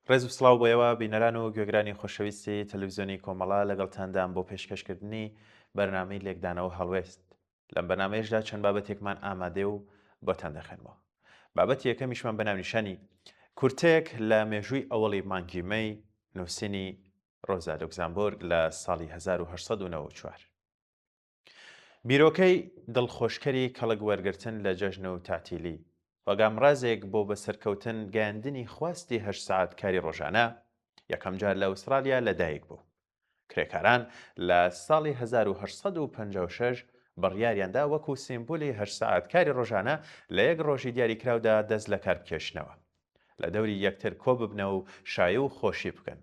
ڕێز و سڵاو بۆ ئێوە بینەران و گوێگرانی خۆشەویستی تەلەڤیزیۆنی کۆمەڵە، لەگەڵتاندام بۆ پێشکەشکردنی بەرنامەی لێکدانەوە هەڵوێست. لەم بەرنامەیەشدا چەند بابەتێکمان ئامادەیە و بۆتان دەخوێنمەوە. بابەتی یەکەمیشمان بە ناونیشانی کورتەیەک لە مێژووی ئەوەڵی مانگی مەی، نووسینی ڕۆزا لوکزامبۆرگ لە ساڵی 1894. بیرۆکەی دڵخۆشکەری کەڵک وەرگرتن لە جەژن و تەعتیلی وەک ئامرازێک بۆ بە سەرکەوتن گەیاندنی خواستی هەشت سەعات کاری ڕۆژانە، یەکەم جار لە ئوسترالیا لە دایک بوو. کرێکاران لە ساڵی 1856 بڕیاریان دا وەکوو سیمبولی هەشت سەعات کاری ڕۆژانە لە یەک ڕۆژی دیاریکراودا دەست لە کار بکێشنەوە. لە دەوری یەکتر کۆ ببنەوە و شایی و خۆشی بکەن.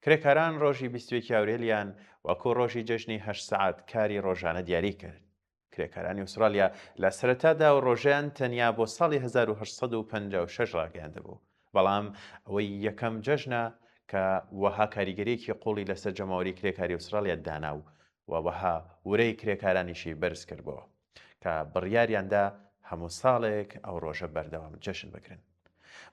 کرێکاران ڕۆژی 21 ئاورێلیان وەکو ڕۆژی جەژنی هەشت سەعات کاری ڕۆژانە دیاری کرد. کرێکارانی ئوسترالیا لە سەرەتادا ئەو ڕۆژەیان تەنیا بۆ ساڵی 1856 ڕاگەیاندبوو، بەڵام ئەوەی یەکەم جەژنە کە وەها کاریگەرییەکی قووڵی لەسەر جەماوەری کرێکاری ئوسترالیا دانا و وەها ورەی کرێکارانیشی بەرز کردبۆوە. کە بڕیاریان دا هەموو ساڵێک ئەو ڕۆژە بەردەوام جەژن بگرن.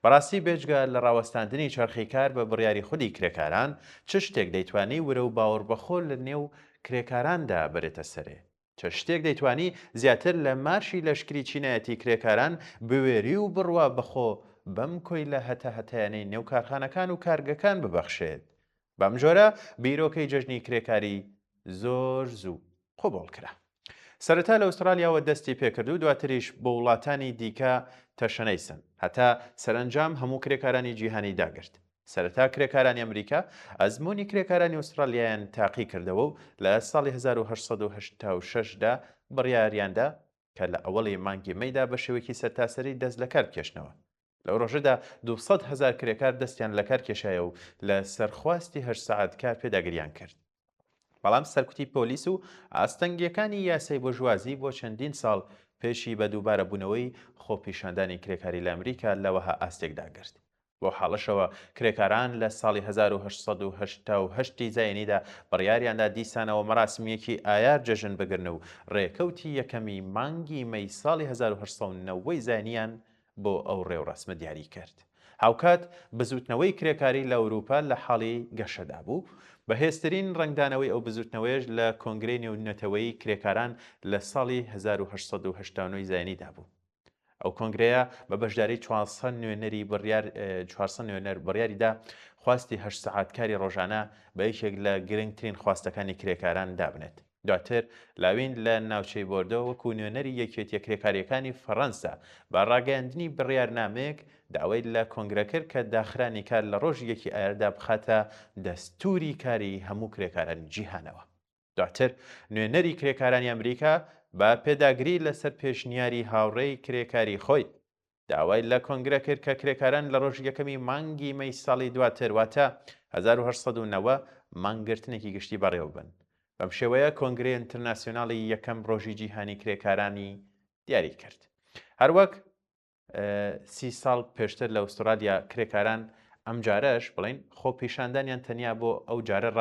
بەڕاستی بێجگە لە ڕاوەستاندنی چەرخی کار بە بڕیاری خودی کرێکاران، چ شتێک دەیتوانی ورە و باوەڕبەخۆ لە نێو کرێکاراندا بەرێتە سەرێ؟ چ شتێک دەیتوانی زیاتر لە مارشی لەشکری چینایەتی کرێکاران بوێری و بڕوا بەخۆ بەم کۆیلە هەتاهەتایانەی نێو کارخانەکان و کارگەکان ببەخشێت؟ بەمجۆرە بیرۆکەی جەژنی کرێکاری زۆر زوو قبوڵ کرا. سەرەتا لە ئوسترالیاوە دەستی پێکرد و دواتریش بۆ وڵاتانی دیکە تەشەنەی سەند، هەتا سەرەنجام هەموو کرێکارانی جیهانی داگرت. سەرەتا کرێکارانی ئەمریکا ئەزموونی کرێکارانی ئوسترالیایان تاقی کردەوە و لە ساڵی 1886 دا بڕیاریاندا کە لە ئەوەڵی مانگی مەیدا بە شێوەیەکی سەرتاسەری دەست لەکار بکێشنەوە. لەو ڕۆژەدا 200 هەزار کرێکار دەستیان لەکار کێشایە و لە سەر خواستی هەشت سەعات کار پێداگریان کرد. بەڵام سەرکوتی پۆلیس و ئاستەنگییەکانی یاسای بۆرژوازی بۆ چەندین ساڵ پێشی بە دووبارەبوونەوەی خۆپیشاندانی کرێکاری لە ئەمریکا لە وەها ئاستێکدا گرت. بەو حاڵەشەوە کرێکاران لە ساڵی 1888 ی زایینیدا بڕیاریاندا دیسانەوە مەراسمی یەکی ئایار جەژن بگرن و ڕێکەوتی یەکەمی مانگی مەی ساڵی 1890 زایینیان بۆ ئەو ڕێوڕەسمە دیاری کرد. هاوکات بزووتنەوەی کرێکاری لە ئەوروپا لە حاڵی گەشەدا بوو. بەهێزترین ڕەنگدانەوەی ئەو بزووتنەوەیەش لە کۆنگرەی نێونەتەوەیی کرێکاران لە ساڵی 1889 ی زایینیدا بوو. ئەو کۆنگرەیە بە بەشداری 400 نوێنەری بڕیار 400 نوێنەر بڕیاری دا خواستی هەشت سەعات کاری ڕۆژانە بە یەکێک لە گرنگترین خواستەکانی کرێکاران دابنێت. دواتر لاوین لە ناوچەی بۆردۆ وەکو نوێنەری یەکێتیە کرێکارییەکانی فەڕەنسا بە ڕاگەیاندنی بڕیارنامەیەک داوای لە کۆنگرە کرد کە داخرانی کار لە ڕۆژی یەکی ئایاردا بخاتە دەستوری کاری هەموو کرێکارانی جیهانەوە. دواتر نوێنەری کرێکارانی ئەمریکا بە پێداگری لەسەر پێشنیاری هاوڕێی کرێکاری خۆی داوای لە کۆنگرە کرد کە کرێکاران لە ڕۆژی یەکەمی مانگی مەی ساڵی دواتر واتە 1890 مانگرتنێکی گشتی بەڕێوەببەن. بەم شێوەیە کۆنگرەی ئینترناسیۆنالی یەکەم ڕۆژی جیهانی کرێکارانی دیاری کرد. هەروەک سی ساڵ پێشتر لە ئوسترالیا کرێکاران ئەمجارەش بڵین خۆپیشاندانیان تەنیا بۆ ئەو جارە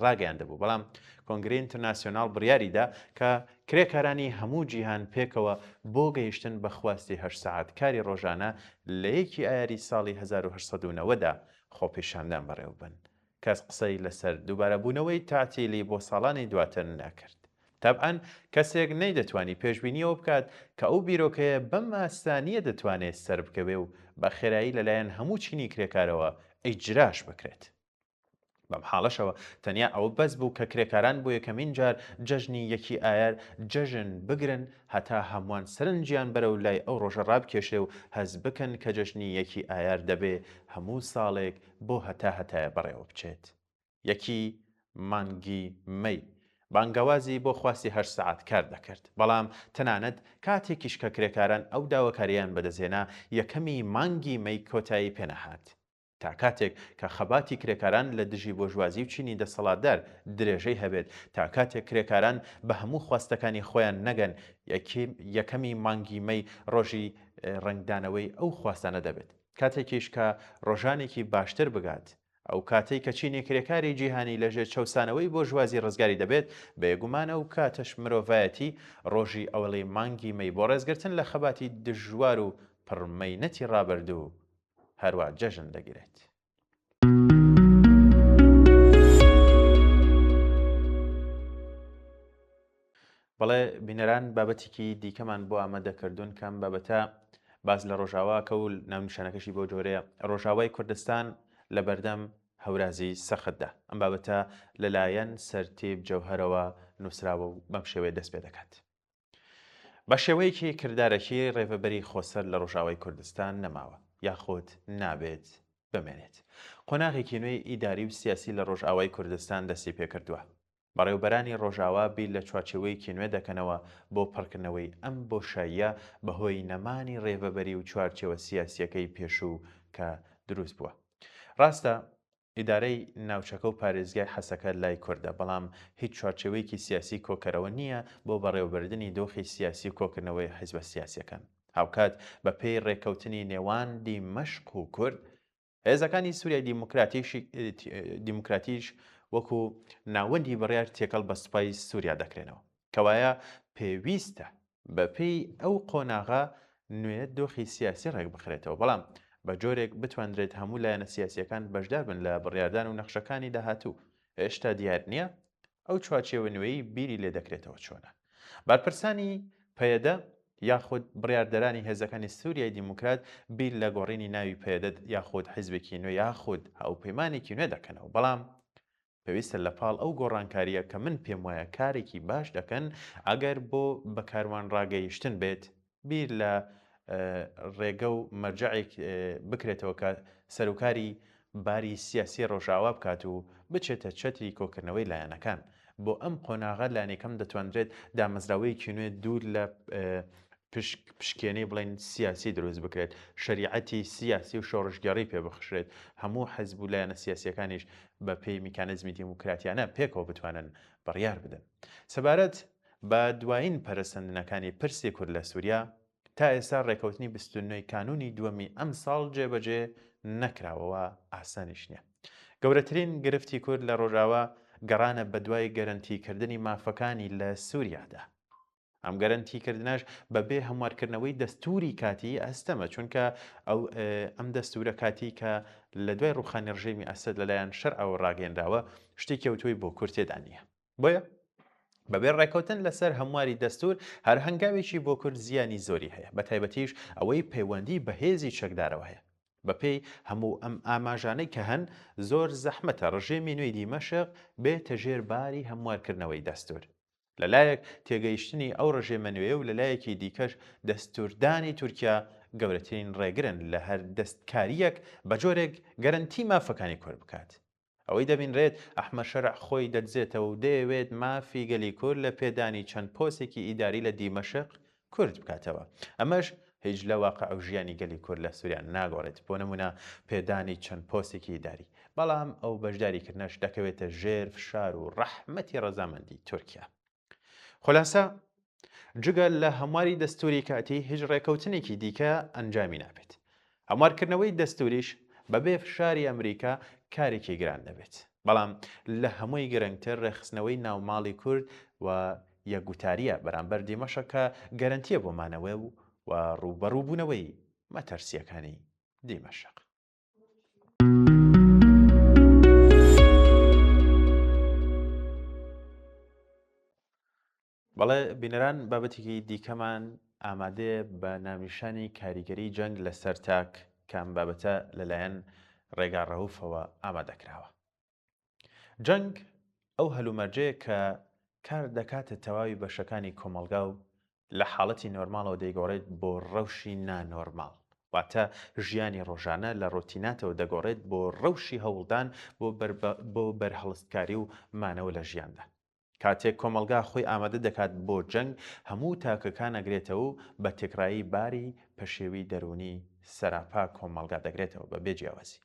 ڕاگەیاندبوو، بەڵام کۆنگرەی ئینترناسیۆناڵ بڕیاریدا کە کرێکارانی هەموو جیهان پێکەوە بۆ گەیشتن بە خواستی هەشت سەعات کاری ڕۆژانە لە یەکی ئایاری ساڵی 1890 دا خۆپیشاندان بەڕێوەببەن. کەس قسەی لەسەر دووبارەبوونەوەی تەعتیلی بۆ ساڵانی دواتر نەکرد. تەبعەن کەسێک نەیدەتوانی پێشبینی ئەوە بکات کە ئەو بیرۆکەیە بەم ئاسانییە دەتوانێت سەربکەوێ و بە خێرایی لەلایەن هەموو چینی کرێکارەوە ئیجراش بکرێت. بەم حاڵەشەوە تەنیا ئەوە بەس بوو کە کرێکاران بۆ یەکەمین جار جەژنی یەکی ئایار جەژن بگرن هەتا هەمووان سەرنجیان بەرەو لای ئەو ڕۆژە ڕابکێشرێ و هەست بکەن کە جەژنی یەکی ئایار دەبێ هەموو ساڵێک بۆ هەتا هەتایە بەڕێوە بچێت. یەکی مانگی مەی بانگەوازی بۆ خواستی هەشت سەعات کار دەکرد، بەڵام تەنانەت کاتێکیش کە کرێکاران ئەو داواکارییەیان بەدەستهێنا یەکەمی مانگی مەی کۆتایی پێنەهات. تا کاتێک کە خەباتی کرێکاران لە دژی بۆرژوازی و چینی دەسەڵاتدار درێژەی هەبێت، تا کاتێک کرێکاران بە هەموو خواستەکانی خۆیان نەگەن، یەکەمی مانگی مەی ڕۆژی ڕەنگدانەوەی ئەو خواستانە دەبێت. کاتێکیش کە ڕۆژانێکی باشتر بگات، ئەو کاتەی کە چینی کرێکاری جیهانی لە ژێر چەوسانەوەی بۆرژوازی ڕزگاری دەبێت، بێگومان ئەو کاتەش مرۆڤایەتی ڕۆژی ئەوەڵی مانگی مەی بۆ ڕێزگرتن لە خەباتی دژوار و پڕ مەینەتی ڕابردوو هەروا جەژن دەگرێت. بەڵێ بینەران بابەتێکی دیکەمان بۆ ئامادە کردوون کەم بابەتە باس لە ڕۆژاواکە و ناونیشانەکەشی بۆ جۆرەیە ڕۆژاوای کوردستان لە بەردەم هەورازی سەختدا ئەم بابەتە لەلایەن سەرتیب جەوهەرەوە نووسراوە و بەم شێوەیە دەست پێ دەکات. بە شێوەیەکی کردارەکی ڕێڤەبەری خۆسەر لە ڕۆژاوای کوردستان نەماوە یاخود نابێت بمێنێت. قۆناغێکی نوێی ئیداری و سیاسی لە ڕۆژئاوای کوردستان دەستی پێکردووە. بەڕێوبەرانی ڕۆژاوا بیر لە چوارچێوەیەکی نوێ دەکەنەوە بۆ پڕکردنەوەی ئەم بۆشاییە بەهۆی نەمانی ڕێڤەبەری و چوارچێوە سیاسییەکەی پێشوو کە دروست بووە. ڕاستە ئیدارەی ناوچەکە و پارێزگای حەسەکە لای کوردە، بەڵام هیچ چوارچێوەیەکی سیاسی کۆکەرەوە نییە بۆ بەڕێوەبردنی دۆخی سیاسی و کۆکردنەوەی حیزبە سیاسییەکان. هاوکات بەپێی ڕێککەوتنی نێوان دیمەشق و کورد، هێزەکانی سوریای دیموکراتیش وەکو ناوەندی بڕیار تێکەڵ بە سوپای سوریا دەکرێنەوە. کەوایە پێویستە بەپێی ئەو قۆناغە نوێیە دۆخی سیاسی ڕێکبخرێتەوە، بەڵام بە جۆرێک بتواندرێت هەموو لایەنە سیاسییەکان بەشدار بن لە بڕیاردان و نەخشەکانی داهاتوو. هێشتا دیار نییە ئەو چوارچێوە نوێیەی بیری لێدەکرێتەوە چۆنە. بەرپرسانی پەیەدە یاخود بڕیاردەرانی هێزەکانی سوریای دیموکرات بیر لە گۆڕینی ناوی پەیەدە یاخود حیزبێکی نوێ یاخود هاوپەیمانێکی نوێ دەکەنەوە، بەڵام پێویستە لە پاڵ ئەو گۆڕانکارییە کە من پێم وایە کارێکی باش دەکەن ئەگەر بۆ بە کاروان ڕاگەیشتن بێت بیر لە ڕێگە و مەرجەعێک بکرێتەوە کە سەروکاری باری سیاسی ڕۆژئاوا بکات و بچێتە چەتری کۆکردنەوەی لایەنەکان. بۆ ئەم قۆناغە لانیکەم دەتوانرێت دامەزراوەیەکی نوێ دوور لە پشکێنەی بڵێین سیاسی دروست بکرێت، شەریعەتی سیاسی و شۆڕشگێڕی پێ بخشرێت، هەموو حزب و لایەنە سیاسییەکانیش بە پێی میکانیزمی دیموکراتیانە پێکەوە بتوانن بڕیار بدەن. سەبارەت بە دوایین پەرەسەندنەکانی پرسی کورد لە سوریا، تا ئێستا ڕێکەوتنی 29 ی کانوونی دووەمی ئەمساڵ جێبەجێ نەکراوە و ئاسانیش نییە. گەورەترین گرفتی کورد لە ڕۆژاوا گەڕانە بەدوای گەرەنتیکردنی مافەکانی لە سوریادا. ئەم گەرەنتیکردنەش بەبێ هەموارکردنەوەی دەستووری کاتیی ئەستەمە، چونکە ئەو ئەم دەستوورە کاتیی کە لە دوای ڕووخانی ڕژێمی ئەسەد لەلایەن شەرعەوە ڕاگەیەنراوە، شتێکی ئەوتۆی بۆ کورد تێدا نییە. بۆیە بەبێ ڕێکەوتن لەسەر هەمواری دەستوور هەر هەنگاوێکی بۆ کورد زیانی زۆری هەیە، بەتایبەتیش ئەوەی پەیوەندی بە هێزی چەکدارەوە هەیە. بەپێی هەموو ئەم ئاماژانەی کە هەن، زۆر زەحمەتە ڕژێمی نوێی دیمەشق بێتە ژێر باری هەموارکردنەوەی دەستوور. لە لایەک تێگەیشتنی ئەو ڕژێمە نوێیە و لە لایەکی دیکەش دەستوردانی تورکیا گەورەترین ڕێگرن لە هەر دەستکارییەک بە جۆرێک گەرەنتی مافەکانی کورد بکات. ئەوەی دەبینرێت ئەحمەد شەرع خۆی دەدزێتەوە و دەیەوێت مافی گەلی کورد لە پێدانی چەند پۆستێکی ئیداری لە دیمەشق کورت بکاتەوە. ئەمەش هیچ لە واقع و ژیانی گەلی کورد لە سوریا ناگۆڕێت، بۆ نموونە پێدانی چەند پۆستێکی ئیداری. بەڵام ئەو بەشداریکردنەش دەکەوێتە ژێر فشار و ڕەحمەتی ڕەزامەندی تورکیا. خولاسە جگە لە هەمواری دەستوری کاتی هیچ ڕێکەوتنێکی دیکە ئەنجامی نابێت. هەموارکردنەوەی دەستوریش بەبێ فشاری ئەمریکا کارێکی گران دەبێت. بەڵام لە هەمووی گرنگتر ڕێکخستنەوەی ناوماڵی کورد و یەکگوتارییە بەرامبەر دیمەشق کە گەرەنتییە بۆ مانەوە و ڕووبەڕووبوونەوەی مەتەرسییەکانی دیمەشق. بەڵێ بینەران بابەتێکی دیکەمان ئامادەیە بە ناونیشانی کاریگەری جەنگ لەسەر تاک کە ئەم بابەتە لەلایەن ڕێگا ڕەوفەوە ئامادەکراوە. جەنگ ئەو هەلومەرجەیە کە کار دەکاتە تەواوی بەشەکانی کۆمەڵگا و لە حاڵەتی نۆرماڵەوە دەیگۆڕێت بۆ ڕەوشی نانۆرماڵ، واتە ژیانی ڕۆژانە لە ڕۆتیناتەوە دەگۆڕێت بۆ ڕەوشی هەوڵدان بۆ بەرهەڵستکاری و مانەوە لە ژیاندا. کاتێک کۆمەڵگا خۆی ئامادە دەکات بۆ جەنگ، هەموو تاکەکان ئەگرێتەوە و بە تێکڕایی باری پەشێوی دەروونی سەراپا کۆمەڵگا دەگرێتەوە بە بێ جیاوازی.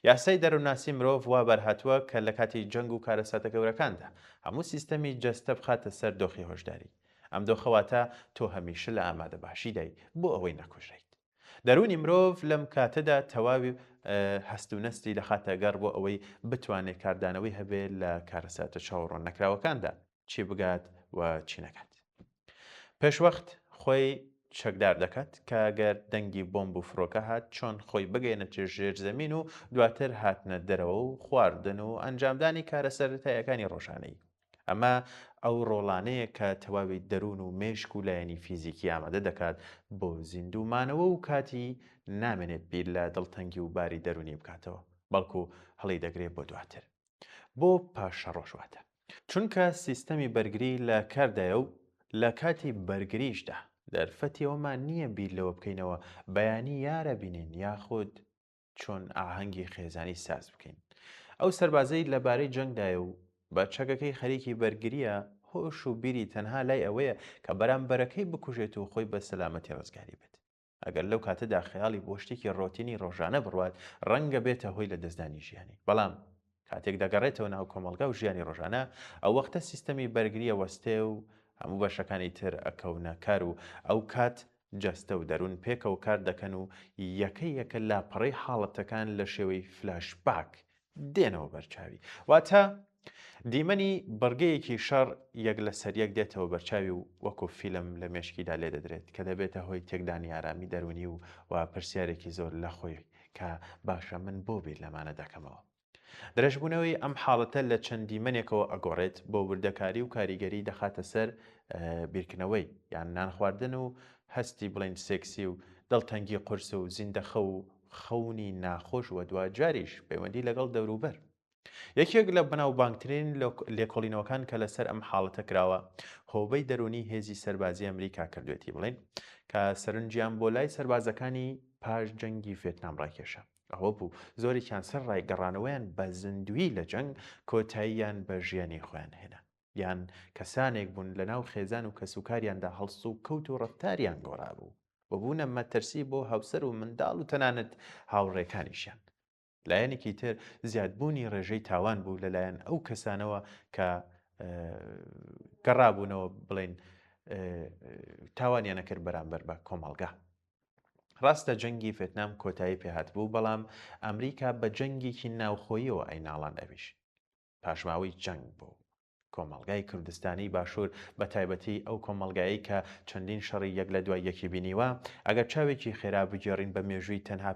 یاسای دەروونناسی مرۆڤ وا بارهاتووە کە لە کاتی جەنگ و کارەساتە گەورەکاندا هەموو سیستەمی جەستە بخاتە سەر دۆخی هۆشداری. ئەم دۆخە واتە تۆ هەمیشە لە ئامادەباشیدای بۆ ئەوەی نەکوژرێیت. دەروونی مرۆڤ لەم کاتەدا تەواوی هەست و نەستی دەخاتە گەڕ بۆ ئەوەی بتوانێت کاردانەوەی هەبێت لە کارەساتە چاوەڕوان نەکراوەکاندا چی بگات و چی نەگات. پێشوەخت خۆی چەکدار دەکات کە گەر دەنگی بۆمب و فڕۆکە هات چۆن خۆی بگەیەنێتە ژێر زەمین و دواتر هاتنە دەرەوە و خواردن و ئەنجامدانی کارە سەرەتاییەکانی ڕۆژانەی. ئەمە ئەو ڕۆڵانەیە کە تەواوی دەروون و مێشک و لایەنی فیزیکی ئامادە دەکات بۆ زیندوو مانەوە و کاتی نامێنێت بیر لە دڵتەنگی و باری دەروونی بکاتەوە بەڵکو هەڵیدەگرێ بۆ دواتر بۆ پاشەڕۆژ واتە چونکە سیستەمی بەرگری لە کاردایە و لە کاتی بەرگریشدا دەرفەتی ئەوەمان نییە بیر لەوە بکەینەوە بەیانی یارە بینین یاخود چۆن ئاهەنگی خێزانی ساز بکەین. ئەو سەربازەی لە بارەی جەنگدایە و بە چەکەکەی خەریکی بەرگرییە، هۆش و بیری تەنها لای ئەوەیە کە بەرامبەرەکەی بکوژێت و خۆی بە سەلامەتی ڕزگاری بێت. ئەگەر لەو کاتەدا خەیاڵی بۆ شتێکی ڕۆتینی ڕۆژانە بڕوات، ڕەنگە بێتە هۆی لەدەستدانی ژیانی. بەڵام کاتێک دەگەڕێتەوە ناو کۆمەڵگا و ژیانی ڕۆژانە، ئەو وەختە سیستەمی بەرگری ئەوەستێ و هەموو بەشەکانی تر ئەکەونە کار و ئەو کات جەستە و دەروون پێکەوە کار دەکەن و یەکە یەکە لاپەڕەی حاڵەتەکان لە شێوەی فلاشباک دێنەوە بەرچاوی. واتە دیمەنی بڕگەیەکی شەڕ یەک لەسەر یەک دێتەوە بەرچاوی و وەکو فیلم لە مێشکیدا لێدەدرێت کە دەبێتە هۆی تێکدانی ئارامی دەروونی و و پرسیارێکی زۆر لە خۆی کە باشە من بۆ بیر لەمانە دەکەمەوە؟ درێژبوونەوەی ئەم حاڵەتە لە چەند دیمەنێکەوە ئەگۆڕێت بۆ وردەکاری و کاریگەری دەخاتە سەر بیرکردنەوەی یان نانخواردن و هەستی بڵین سێکسی و دڵتەنگی قورس و زیندەخەو و خەونی ناخۆش و دواجاریش پەیوەندی لەگەڵ دەوروبەر. یەکێک لە بەناوبانگترین لێکۆڵینەوەکان کە لەسەر ئەم حاڵەتە کراوە هۆبەی دەروونی هێزی سەربازی ئەمریکا کردوێتی بڵین کە سەرنجیان بۆ لای سەربازەکانی پاش جەنگی ڤێتنام ڕاکێشا. ئەوە بوو زۆرێکیان سەرڕای گەڕانەوەیان بە زیندوویی لە جەنگ، کۆتاییان بە ژیانی خۆیان هێنا. یان کەسانێک بوون لە ناو خێزان و کەسوکاریاندا هەڵسوکەوت و ڕەفتاریان گۆڕابوو و بوونە مەترسی بۆ هاوسەر و منداڵ و تەنانەت هاوڕێکانیشیان. لایەنێکی تر زیادبوونی ڕێژەی تاوان بوو لەلایەن ئەو کەسانەوە کە گەڕابوونەوە بڵێن تاوانیان نەکرد بەرامبەر بە کۆمەڵگا. ڕاستە جەنگی ڤێتنام کۆتایی پێهاتبوو، بەڵام ئەمریکا بە جەنگێکی ناوخۆییەوە ئەیناڵاند ئەویش پاشماوەی جەنگ بوو. کۆمەڵگای کوردستانی باشوور بە تایبەتی ئەو کۆمەڵگایەی کە چەندین شەڕی یەک لە دوای یەکی بینیوە، ئەگەر چاوێکی خێرا بگێڕین بە مێژووی تەنها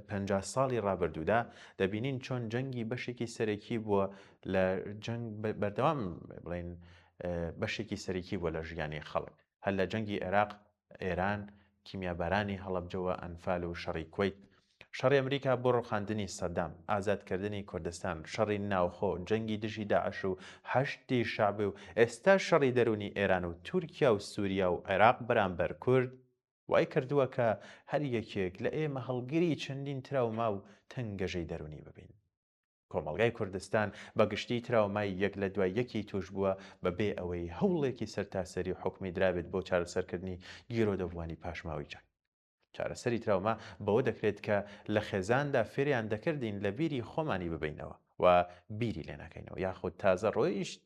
50 ساڵی ڕابردوودا، دەبینین چۆن جەنگی بەشێکی سەرەکی بووە لە جەنگ بەردەوام بڵێین بەشێکی سەرەکی بووە لە ژیانی خەڵک. هەر لە جەنگی عێراق، ئێران، کیمیابارانی هەڵەبجە و ئەنفال و شەڕی کوەیت، شەڕی ئەمریکا بۆ ڕوخاندنی سەدام، ئازادکردنی کوردستان، شەڕی ناوخۆ، جەنگی دژی داعش و حەشدی شەعبی و ئێستا شەڕی دەروونی ئێران و تورکیا و سوریا و عێراق بەرامبەر کورد، وای کردووە کە هەر یەکێک لە ئێمە هەڵگری چەندین تراوما و تەنگەژەی دەروونی ببین. کۆمەڵگای کوردستان بە گشتی تراومای یەک لە دوای یەکی تووش بووە بە بێ ئەوەی هەوڵێکی سەرتاسەری و حکومی درابێت بۆ چارەسەرکردنی گیرۆدەبووانی پاشماوەی جەنگ. چارەسەری تراوما بەوە دەکرێت کە لە خێزاندا فێریان دەکردین لە بیری خۆمانی ببەینەوە و بیری لێ نەکەینەوە یاخود تازە ڕۆیشت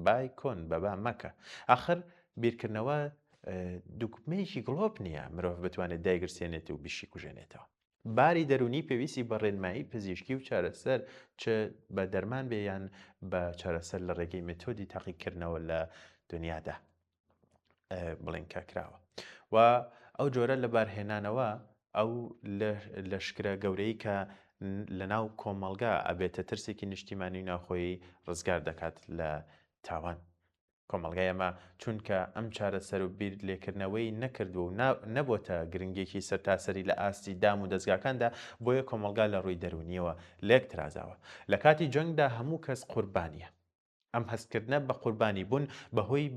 بای کۆن بەبا مەکە. ئاخر بیرکردنەوە دوگمەیەکی گڵۆپ نییە مرۆڤ بتوانێت دایگرسێنێت و بیشیکوژێنێتەوە. باری دەروونی پێویستی بە ڕێنمایی پزیشکی و چارەسەر چ بە دەرمان بێ یان بە چارەسەر لە ڕێگەی مێتۆدی تاقیکردنەوە لە دنیادا بڵێن کە کراوە و ئەو جۆرە لە بارهێنانەوە ئەو لەشکرە گەورەی کە لە ناو کۆمەڵگا ئەبێتە ترسێکی نیشتیمانی و ناوخۆیی ڕزگار دەکات لە تاوان. کۆمەڵگای ئێمە چونکە ئەم چارەسەر و بیر لێکردنەوەی نەکردووە و نەبۆتە گرنگیەکی سەرتاسەری لە ئاستی دام و دەزگاکاندا بۆیە کۆمەڵگا لە ڕووی دەروونیەوە لێک ترازاوە. لە کاتی جەنگدا هەموو کەس قوربانیە. ئەم هەستکردنە بە قوربانی بوون بە هۆی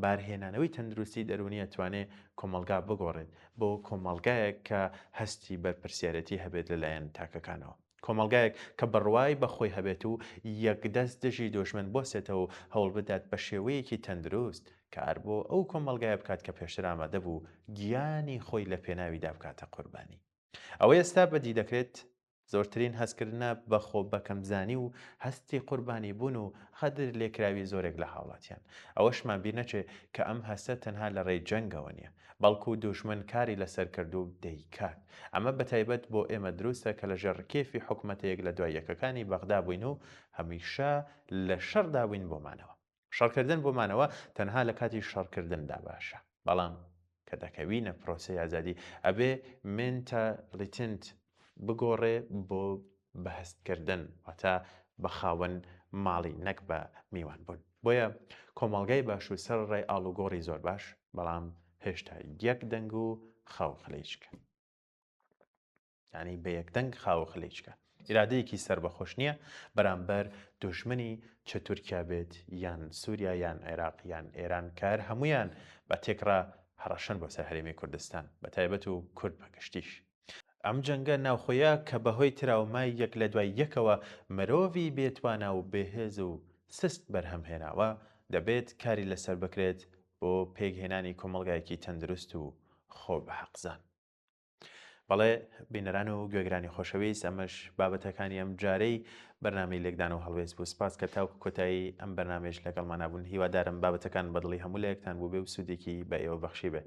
بارهێنانەوەی تەندروستی دەروونی ئەتوانێ کۆمەڵگا بگۆڕێت بۆ کۆمەڵگایەک کە هەستی بەرپرسیارێتی هەبێت لەلایەن تاکەکانەوە. کۆمەڵگایەک کە بڕوای بە خۆی هەبێت و یەکدەست دژی دوژمن بوەستێتەوە و هەوڵبدات بە شێوەیەکی تەندروست کار بۆ ئەو کۆمەڵگایە بکات کە پێشتر ئامادە بوو گیانی خۆی لە پێناویدا بکاتە قوربانی. ئەوەی ئێستا بەدی دەکرێت زۆرترین هەستکردنە بە خۆ بەکەمزانی و هەستی قوربانی بوون و غەدر لێکراوی زۆرێک لە هاوڵاتیان. ئەوەشمان بیر نەچێ کە ئەم هەستە تەنها لە ڕێی جەنگەوە نیە، بەڵکو دوژمن کاری لەسەر کردوو و دەیکات. ئەمە بەتایبەت بۆ ئێمە دروستە کە لەژێر ڕکێفی حکومەتە یەک لە دوای یەکەکانی بەغدا بووین و هەمیشە لە شەڕدا بووین بۆ مانەوە. شەڕکردن بۆ مانەوە تەنها لە کاتی شەڕکردندا باشە، بەڵام. کە دەکەوینە پرۆسەی ئازادی ئەبێ مێنتالیتنت بگۆڕێ بۆ بە هەستکردن واتە بە خاوەن ماڵی نەک بە میوان بوون. بۆیە کۆمەڵگای باشوور سەرەڕای ئاڵوگۆڕی زۆر باش بەڵام هێشتا یەک دەنگ و خاو خلیچکە. یانی بە یەک دەنگ خاو خلیچکە. ئیرادەیەکی سەربەخۆش نییە بەرامبەر دوژمنی چ تورکیا بێت یان سووریا یان عێراق یان ئێران کە هەر هەموویان بە تێکڕا هەڕەشەن بۆ سەر هەرێمی کوردستان بە تایبەت و کورد بە گشتیش. ئەم جەنگە ناوخۆیە کە بەهۆی تراومای یەک لە دوای یەکەوە مرۆڤی بێ توانا و بێ هێز و سست بەرهەم هێناوە، دەبێت کاری لەسەر بکرێت بۆ پێکهێنانی کۆمەڵگایەکی تەندروست و خۆ بە حەقزان. بەڵێ بینەران و گوێگرانی خۆشەویست ئەمەش بابەتەکانی ئەم جارەی بەرنامەی لێکدان و هەڵوێست بوو سپاس کە تاوکو کۆتایی ئەم بەرنامەیەش لەگەڵمانا بوون هیوادارم بابەتەکان بەدڵی هەموو لایەکتان بووبێ و سوودێکی بە ئێوە بەخشی بێ.